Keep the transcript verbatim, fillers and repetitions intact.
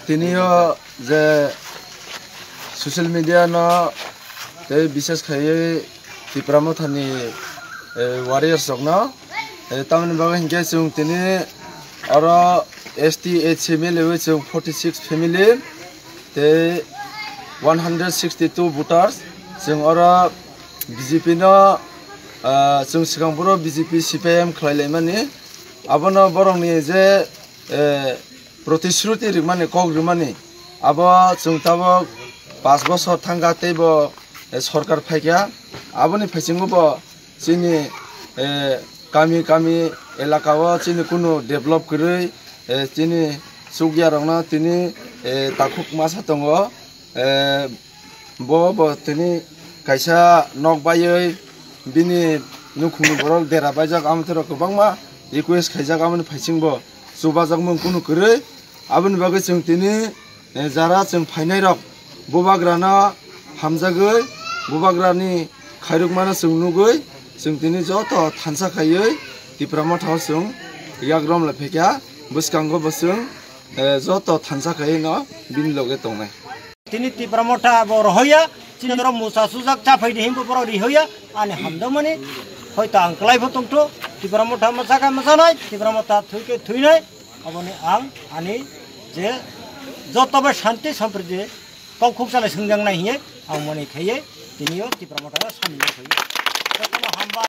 Tini o je social media no tei bises khaiwi Tipra Motha ni, eh, warriors rok no, eh, tamoni bagwi hinkhe chwng tini oro S T H C miliwi chwng forty six family tei one hundred sixty two voters chwng oro B J P no, ah, chwng swkang phuru B J P C P I M khlai laimani. Abono borokni je, eh, protishruti rimani, kok rimani, abo chwng tabok panch bosor thangkha teibo, eh, sorkar phaikha. Aboni phaisingo bo chini, eh, kami kami elaka o chini kunu develop kwrwi, eh, chini chukya rokno tini, eh, takhuk masa tongo. Eh, bo, bo tini kaisa nok baiwi bini nukhungni borok dera baijak, amtwrok kwbangma request khaijak, amoni phaising bo chubajakmung kunu kwrwi. Aboni bagwi chwng tini, eh, jara chwng phainairok bubagrano hamjagwi, bubagrani khairokmano chwng nugwi, chwng tini joto thansa khaiwi Tipra Motha o chwng yak romlai phaikha. Bwskango bo chwng, eh, joto thansa khaiwi no bini loge tongnai. Tini Tipra Motha bo rohoya, chini norok musa sujak chaphai di himbo borok rihoya, ani hamdamani, hoito ang kwlai bo tongtho, Tipra Motha masa khe masanai, Tipra Motha thwi khe thwinai, aboni ang ani je joto bai shanti sampriti kok khuksa lai swngjak nai hiye, ang mani khaiye, tini o Tipra Motha no samung nai khaiye. Jotono hamba